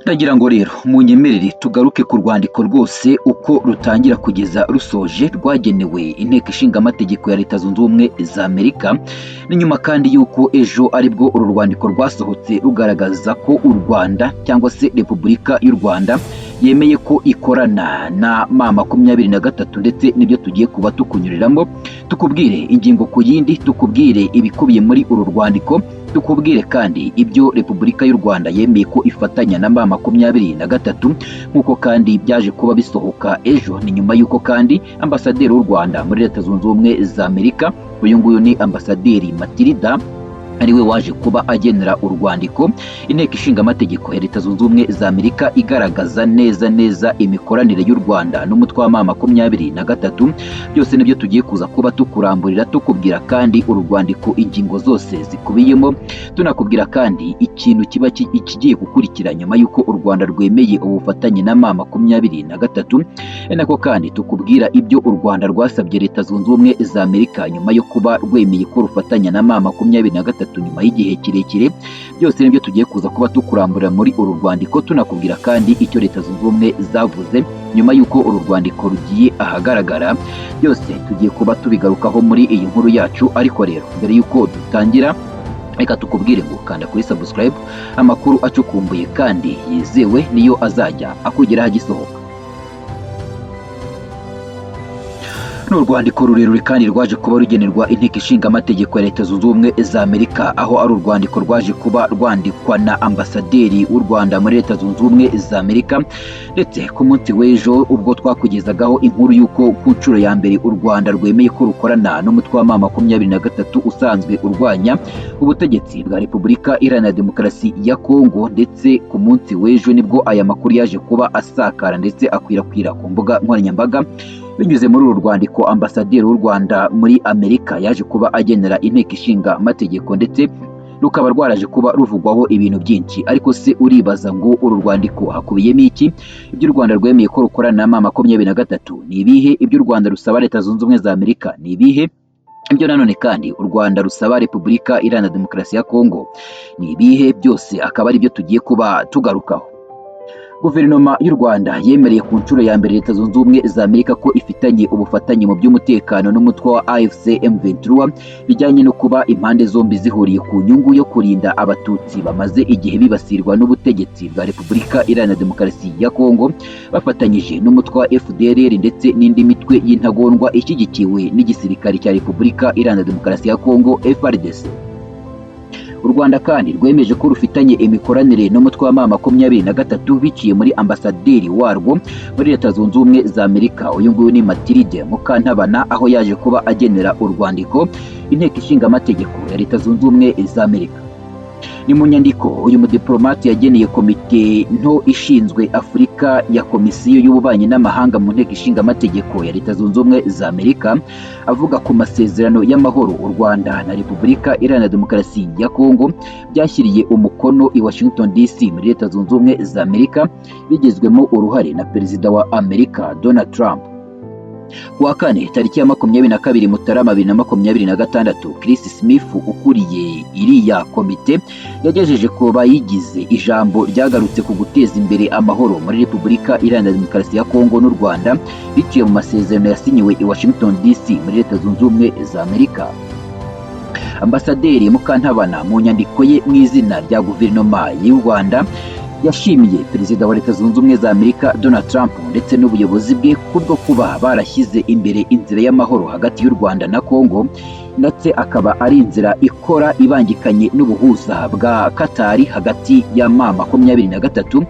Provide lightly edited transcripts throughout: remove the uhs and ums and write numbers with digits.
Ndagira ngo rero munyemerere tugaruke ku rwandiko rwose uko rutangira kugeza rusoje, rwagenewe Inteko Ishinga Amategeko ya Leta Zunze Ubumwe za Amerika. Ni nyuma kandi y'uko ejo aribwo uru rwandiko rwasohotse, rugaragaza ko u Rwanda cyangwa se Repubulika y'u Rwanda yemeye ko ikorana na M23, ndetse n'ibyo tugiye kuba tukunyuriramo, tukubwire ingingo ku yindi, tukubwire ibikubiye muri uru rwandiko, tukubwire kandi ibyo Repubulika y'u Rwanda yemeye ko ifatanya na M23, nk'uko kandi byaje kuba bisohoka ejo. Ni nyuma y'uko kandi ambasaderi w'u Rwanda muri Leta Zunze Ubumwe za Amerika, uyu nguyu ni Ambasaderi Matilda, ariwe waje kuba agenera urwandiko Inteko Ishinga Amategeko ya Leta Zunze Ubumwe za Amerika, igaragaza neza neza imikoranire y'u Rwanda n'umutwe wa M23. Byose nibyo tugiye kuza kuba tukuramburira, tukubwira kandi uru rwandiko ingingo zose zikubiyemo, tunakubwira kandi ikintu kiba kigiye gukurikira nyuma y'uko u Rwanda rwemeye ubufatanye na M23. Ari nako kandi tukubwira ibyo u Rwanda rwasabye Leta Zunze Ubumwe za Amerika nyuma yo kuba rwemeye ko rufatanya na M23 nyuma y'igihe kirekire. Byose nibyo tugiye kuza kuba tukuramburira muri uru rwandiko, tunakubwira kandi icyo Leta Zunze Ubumwe zavuze nyuma y'uko uru rwandiko rugiye ahagaragara. Byose tugiye kuba tubigarukaho muri iyi nkuru yacu. Ariko rero mbere y'uko dutangira, reka tukubwire ngo kanda kuri subscribe. Amakuru acukumbuye kandi yizewe niyo azajya akugeraho agisohoka. Ni urwandiko rurerure kandi rwaje kuba rugenerwa Inteko Ishinga Amategeko ya Leta Zunze Ubumwe za Amerika, aho ari urwandiko rwaje kuba rwandikwa na ambasaderi w'u Rwanda muri Leta Zunze Ubumwe za Amerika. Ndetse ku munsi w'ejo, ubwo twakugezagaho inkuru y'uko ku nshuro ya mbere u Rwanda rwemeye ko rukorana n'umutwe wa M23 usanzwe urwanya ubutegetsi bwa Repubulika Iharanira Demokarasi ya Kongo, ndetse ku munsi w'ejo nibwo aya makuru yaje kuba asakara ndetse akwirakwira ku mbuga nkoranyambaga, binyuze muri uru rwandiko ambasaderi w'u Rwanda muri Amerika yaje kuba agenera Inteko Ishinga Amategeko, ndetse rukaba rwaraje kuba ruvugwaho ibintu byinshi. Ariko se uribaza ngo uru rwandiko hakubiyemo iki? Ibyo u Rwanda rwemeye ko rukorana na M23 ni ibihe? Ibyo u Rwanda rusaba Leta Zunze Ubumwe za Amerika ni ibihe? Ibyo nanone kandi u Rwanda rusaba Repubulika Iharanira Demokarasi ya Kongo ni ibihe? Byose akaba ari byo tugiye kuba tugarukaho. Guverinoma y'u Rwanda yemereye ku nshuro ya mbere Leta Zunze Ubumwe za Amerika ko ifitanye ubufatanye mu by'umutekano n'umutwe wa AFC M23, bijyanye no kuba impande zombi zihuriye ku nyungu yo kurinda Abatutsi bamaze igihe bibasirwa n'ubutegetsi bwa Repubulika Iharanira Demokarasi ya Kongo, bafatanyije n'umutwe wa FDLR ndetse n'indi mitwe y'intagondwa ishyigikiwe n'igisirikare cya Repubulika Iharanira Demokarasi ya Kongo, FARDC. U Rwanda kandi rwemeje ko rufitanye imikoranire n'umutwe wa M23 biciye muri ambasaderi warwo muri Leta Zunze Ubumwe za Amerika. Uyu nguyu ni Matilde Mukantabana, aho yaje kuba agenera urwandiko Inteko Ishinga Amategeko ya Leta Zunze Ubumwe za Amerika. Ni mu nyandiko uyu mudiplomate yageneye komite nto ishinzwe Afurika ya Komisiyo y'Ububanyi n'Amahanga mu Nteko Ishinga Amategeko ya Leta Zunze Ubumwe za Amerika, avuga ku masezerano y'amahoro u Rwanda na Repubulika Iharanira Demokarasi ya Kongo byashyiriye umukono i Washington DC muri Leta Zunze Ubumwe za Amerika, bigizwemo uruhare na Perezida wa Amerika Donald Trump. Kuwa kane, tariki ya 22 Mutarama 2026, Chris Smith ukuriye iriya komite yagejeje ku bayigize ijambo ryagarutse ku guteza imbere amahoro muri Repubulika Iharanira Demokarasi ya Kongo n'u Rwanda biciye mu masezerano yasinyiwe i Washington DC muri Leta Zunze Ubumwe za Amerika. Ambasaderi Mukantabana, mu nyandiko ye mu izina rya guverinoma y'u Rwanda, yashimiye Perezida wa Leta Zunze Ubumwe za Amerika Donald Trump ndetse n'ubuyobozi bwe kubwo kuba barashyize imbere inzira y'amahoro hagati y'u Rwanda na Kongo, ndetse akaba ari inzira ikora ibangikanye n'ubuhuza bwa Katari hagati ya M23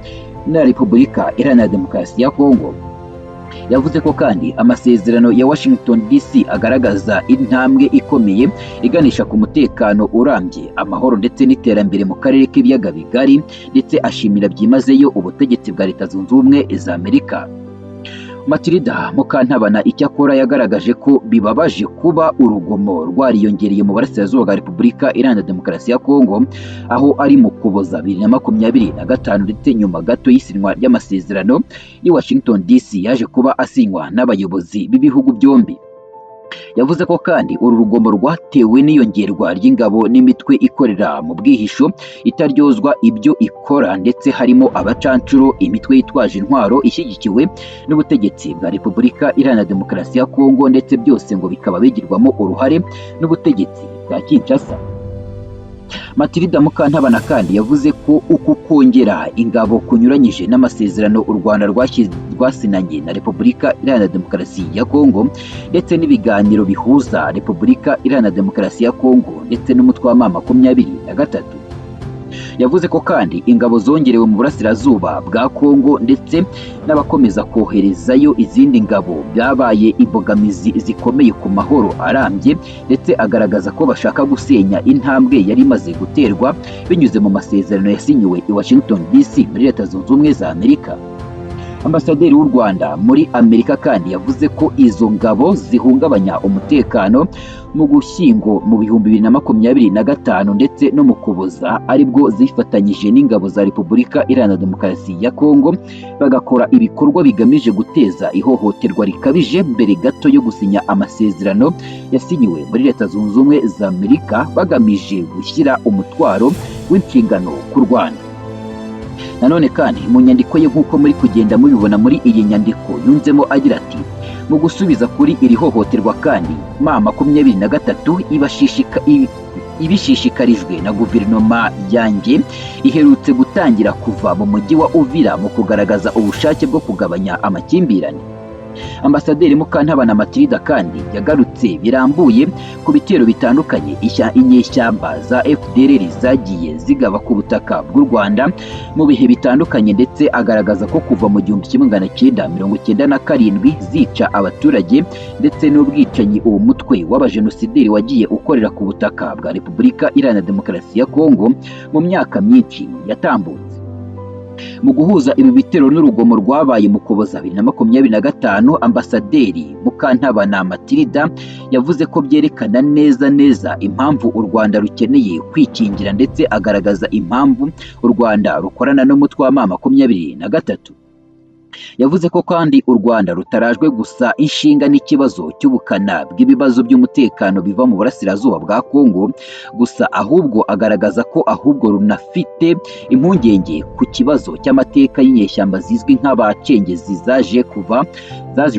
na Repubulika Iharanira Demokarasi ya Kongo. Yavuze ko kandi amasezerano ya Washington DC agaragaza intambwe ikomeye iganisha ku mutekano urambye, amahoro ndetse n'iterambere mu karere k'Ibiyaga Bigari, ndetse ashimira byimazeyo ubutegetsi bwa Leta Zunze Ubumwe za Amerika. Matilda Mukantabana icyakora yagaragaje ko bibabaje kuba urugomo rwariyongereye mu burasirazuba bwa Repubulika Iharanira Demokarasi ya Kongo, aho ari mu Kuboza 2025, ndetse nyuma gato y'isinywa ry'amasezerano y'i Washington DC yaje kuba asinywa n'abayobozi b'ibihugu byombi. Yavuze ko kandi uru rugomo rwatewe n'iyongerwa ry'ingabo n'imitwe ikorera mu bwihisho itaryozwa ibyo ikora, ndetse harimo abacancuro, imitwe yitwaje intwaro ishyigikiwe n'ubutegetsi bwa Repubulika Iharanira Demokarasi ya Kongo, ndetse byose ngo bikaba bigirwamo uruhare n'ubutegetsi bwa Kinshasa. Matilda Mukantabana kandi yavuze ko uku kongera ingabo kunyuranyije n'amasezerano u Rwanda rwasinanye na Repubulika Iharanira Demokarasi ya Kongo, ndetse n'ibiganiro bihuza Repubulika Iharanira Demokarasi ya Kongo ndetse n'umutwe wa M23. Yavuze ko kandi ingabo zongerewe mu burasirazuba bwa Kongo ndetse n'abakomeza koherezayo izindi ngabo byabaye imbogamizi zikomeye ku mahoro arambye, ndetse agaragaza ko bashaka gusenya intambwe yari imaze guterwa binyuze mu masezerano yasinyiwe i Washington DC muri Leta Zunze Ubumwe za Amerika. Ambasaderi w'u Rwanda muri Amerika kandi yavuze ko izo ngabo zihungabanya umutekano mu Gushyingo mu 2025 ndetse no mu Kuboza, aribwo zifatanyije n'ingabo za Repubulika Iharanira Demokarasi ya Kongo bagakora ibikorwa bigamije guteza ihohoterwa rikabije mbere gato yo gusinya amasezerano yasinyiwe muri Leta Zunze Ubumwe za Amerika, bagamije gushyira umutwaro w'inshingano ku Rwanda. Nanone kandi mu nyandiko ye, nk'uko muri kugenda mubibona muri iyi nyandiko, yunzemo agira ati: "Mu gusubiza kuri iri hohoterwa kandi, M23 ibishishikarijwe na guverinoma yanjye iherutse gutangira kuva mu mujyi wa Uvira mu kugaragaza ubushake bwo kugabanya amakimbirane." Ambasaderi Mukantabana Matilda kandi yagarutse birambuye ku bitero bitandukanye inyeshyamba za FDLR zagiye zigaba ku butaka bw'u Rwanda mu bihe bitandukanye, ndetse agaragaza ko kuva mu 1997 zica abaturage, ndetse n'ubwicanyi uwo mutwe w'abajenosideri wagiye ukorera ku butaka bwa Repubulika Iharanira Demokarasi ya Kongo mu myaka myinshi yatambutse. Mu guhuza ibi bitero n'urugomo rwabaye mu Kuboza 2025, Ambasaderi Mukantabana Matilda yavuze ko byerekana neza neza impamvu u Rwanda rukeneye kwikingira, ndetse agaragaza impamvu u Rwanda rukorana n'umutwe wa M23. Yavuze ko kandi u Rwanda rutarajwe gusa ishinga n'ikibazo cy'ubukana bw'ibibazo by'umutekano biva mu burasirazuba bwa Kongo gusa, ahubwo agaragaza ko ahubwo runafite impungenge ku kibazo cy'amateka y'inyeshyamba zizwi nk'abacengezi zaje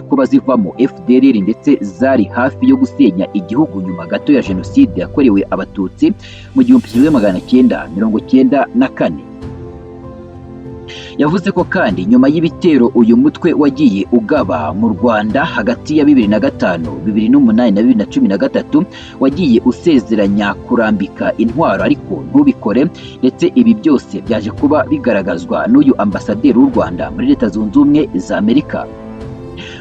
kuba zivamo FDLR, ndetse zari hafi yo gusenya igihugu nyuma gato ya Jenoside yakorewe Abatutsi mu 1994. Yavuze ko kandi nyuma y'ibitero uyu mutwe wagiye ugaba mu Rwanda hagati ya 2005, 2008 na 2013, wagiye usezeranya kurambika intwaro ariko ntubikore, ndetse ibi byose byaje kuba bigaragazwa n'uyu ambasaderi w'u Rwanda muri Leta Zunze Ubumwe za Amerika.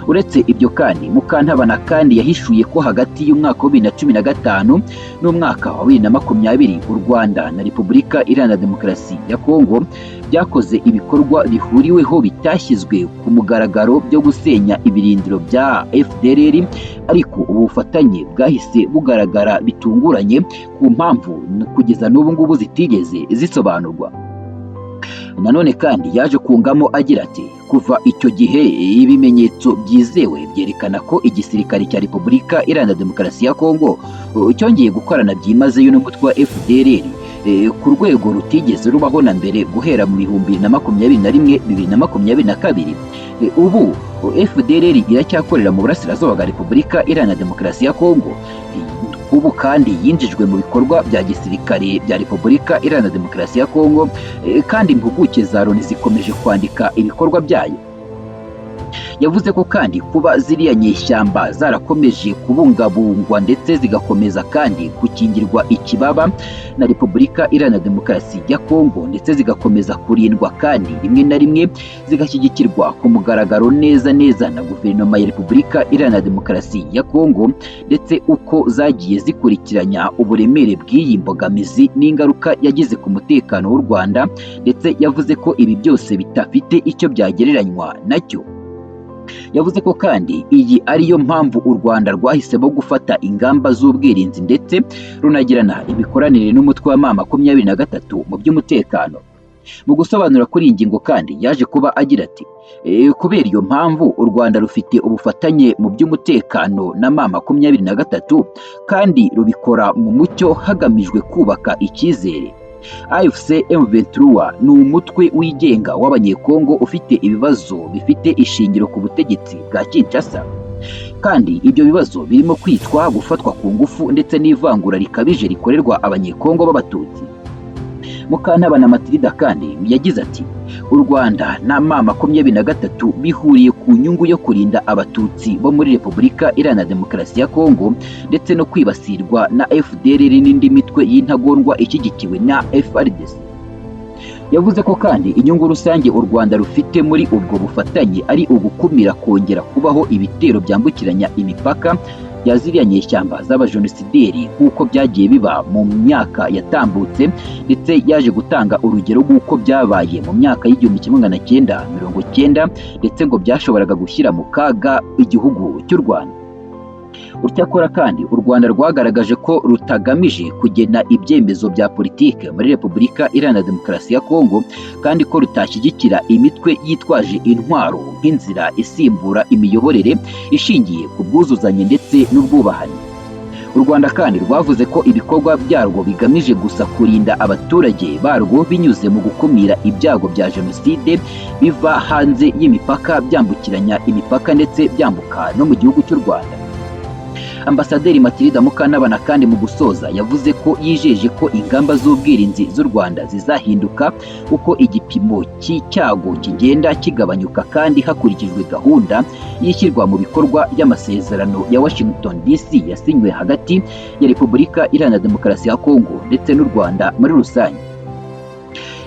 Uretse ibyo kandi, Mukantabana kandi yahishuye ko hagati y'umwaka wa 2015 n'umwaka wa 2020 u Rwanda na Repubulika Iharanira Demokarasi ya Kongo byakoze ibikorwa bihuriweho bitashyizwe ku mugaragaro byo gusenya ibirindiro bya FDLR, ariko ubu bufatanye bwahise bugaragara bitunguranye ku mpamvu kugeza n'ubu ngubu zitigeze zisobanurwa. Nanone kandi yaje kungamo agira ati: "Kuva icyo gihe ibimenyetso byizewe byerekana ko igisirikare cya Repubulika Iharanira Demokarasi ya Kongo cyongeye gukorana byimazeyo n'umutwe wa FDLR ku rwego rutigeze rubaho na mbere guhera mu 2021, 2022. Ubu FDLR iracyakorera mu burasirazuba bwa Repubulika Iharanira Demokarasi ya Kongo. Ubu kandi yinjijwe mu bikorwa bya gisirikare bya Repubulika Iharanira Demokarasi ya Kongo, kandi impuguke za Loni zikomeje kwandika ibikorwa byayo." Yavuze ko kandi kuba ziriya nyeshyamba zarakomeje kubungabungwa ndetse zigakomeza kandi gukingirwa ikibaba na Repubulika Iharanira Demokarasi ya Kongo, ndetse zigakomeza kurindwa kandi rimwe na rimwe zigashyigikirwa ku mugaragaro neza neza na guverinoma ya Repubulika Iharanira Demokarasi ya Kongo, ndetse uko zagiye zikurikiranya uburemere bw'iyi mbogamizi n'ingaruka yagize ku mutekano w'u Rwanda, ndetse yavuze ko ibi byose bidafite icyo byagereranywa nacyo. Yavuze ko kandi iyi ariyo mpamvu u Rwanda rwahisemo gufata ingamba z'ubwirinzi ndetse runagirana imikoranire n'umutwe wa M23 mu by'umutekano. Mu gusobanura kuri iyi ngingo kandi yaje kuba agira ati: "Kubera iyo mpamvu u Rwanda rufite ubufatanye mu by'umutekano na M23 kandi rubikora mu mucyo hagamijwe kubaka icyizere. AFC M23 ni umutwe wigenga w'Abanyekongo ufite ibibazo bifite ishingiro ku butegetsi bwa Kinshasa, kandi ibyo bibazo birimo kwicwa, gufatwa ku ngufu ndetse n'ivangura rikabije rikorerwa Abanyekongo b'Abatutsi." Mukantabana Matilda kandi yagize ati: "U Rwanda na M23 bihuriye ku nyungu yo kurinda Abatutsi bo muri Repubulika Iharanira Demokarasi ya Kongo ndetse no kwibasirwa na FDLR n'indi mitwe y'intagondwa ishyigikiwe na FARDC." Yavuze ko kandi inyungu rusange u Rwanda rufite muri ubwo bufatanye ari ugukumira kongera kubaho ibitero byambukiranya imipaka bya ziriya nyeshyamba z'abajenosideri nk'uko byagiye biba mu myaka yatambutse, ndetse yaje gutanga urugero rw'uko byabaye mu myaka y'1990, ndetse ngo byashoboraga gushyira mu kaga igihugu cy'u Rwanda. Icyakora kandi u Rwanda rwagaragaje ko rutagamije kugena ibyemezo bya politike muri Repubulika Iharanira Demokarasi ya Kongo, kandi ko rutashyigikira imitwe yitwaje intwaro nk'inzira isimbura imiyoborere ishingiye ku bwuzuzanye ndetse n'ubwubahane. U Rwanda kandi rwavuze ko ibikorwa byarwo bigamije gusa kurinda abaturage barwo binyuze mu gukumira ibyago bya jenoside biva hanze y'imipaka, byambukiranya imipaka ndetse byambuka no mu gihugu cy'u Rwanda. Ambasaderi Matilda Mukantabana kandi mu gusoza yavuze ko yijeje ko ingamba z'ubwirinzi z'u Rwanda zizahinduka uko igipimo cy'icyago kigenda kigabanyuka, kandi hakurikijwe gahunda y'ishyirwa mu bikorwa ry'amasezerano ya Washington DC yasinywe hagati ya Repubulika Iharanira Demokarasi ya Kongo ndetse n'u Rwanda muri rusange.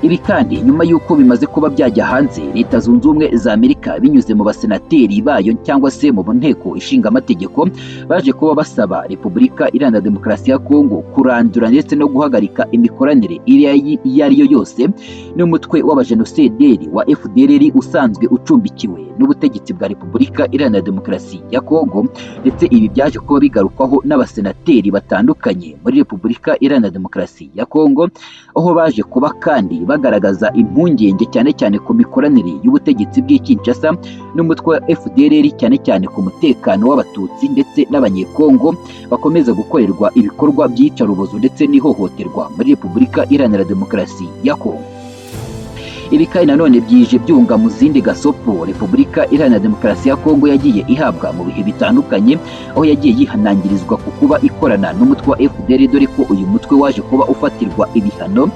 Ibi kandi nyuma y'uko bimaze kuba byajya hanze, Leta Zunze Ubumwe za Amerika binyuze mu basenateri bayo cyangwa se mu nteko ishinga amategeko baje kuba basaba Repubulika Iharanira Demokarasi ya Kongo kurandura ndetse no guhagarika imikoranire iyo ari yo yose n'umutwe w'abajenosideri wa FDLR usanzwe ucumbikiwe n'ubutegetsi bwa Repubulika Iharanira Demokarasi ya Kongo. Ndetse ibi byaje kuba bigarukwaho n'abasenateri batandukanye muri Repubulika Iharanira Demokarasi ya Kongo, aho baje kuba kandi bagaragaza impungenge cyane cyane ku mikoranire y'ubutegetsi bw'i Kinshasa n'umutwe wa FDLR, cyane cyane ku mutekano w'Abatutsi ndetse n'Abanyekongo bakomeza gukorerwa ibikorwa by'iyicarubozo ndetse n'ihohoterwa muri Repubulika Iharanira Demokarasi ya Kongo. Ibi kandi nanone byije byunga mu zindi gasopo Repubulika Iharanira Demokarasi ya Kongo yagiye ihabwa mu bihe bitandukanye, aho yagiye yihanangirizwa ku kuba ikorana n'umutwe wa FDLR, dore ko uyu mutwe waje kuba ufatirwa ibihano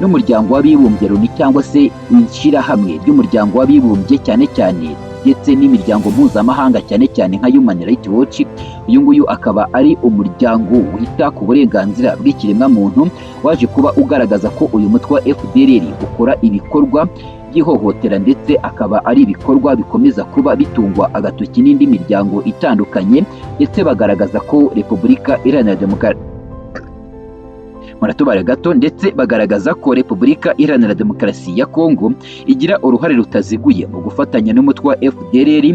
n'Umuryango w'Abibumbye Loni cyangwa se Ishyirahamwe ry'Umuryango w'Abibumbye cyane cyane, ndetse n'imiryango mpuzamahanga cyane cyane nka Human Rights Watch. Uyu nguyu akaba ari umuryango wita ku burenganzira bw'ikiremwamuntu, waje kuba ugaragaza ko uyu mutwe wa FDLR ukora ibikorwa by'ihohotera, ndetse akaba ari ibikorwa bikomeza kuba bitungwa agatoki n'indi miryango itandukanye, ndetse bagaragaza ko Repubulika Iharanira Demokarasi, muratubare gato, ndetse bagaragaza ko Repubulika Iharanira Demokarasi ya Kongo igira uruhare rutaziguye mu gufatanya n'umutwe wa FDLR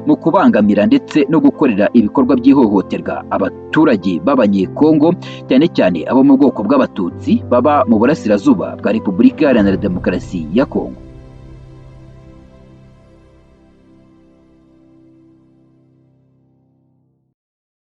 mu kubangamira ndetse no gukorera ibikorwa by'ihohoterwa abaturage b'Abanyekongo, cyane cyane abo mu bwoko bw'Abatutsi baba mu burasirazuba bwa Repubulika Iharanira Demokarasi ya Kongo.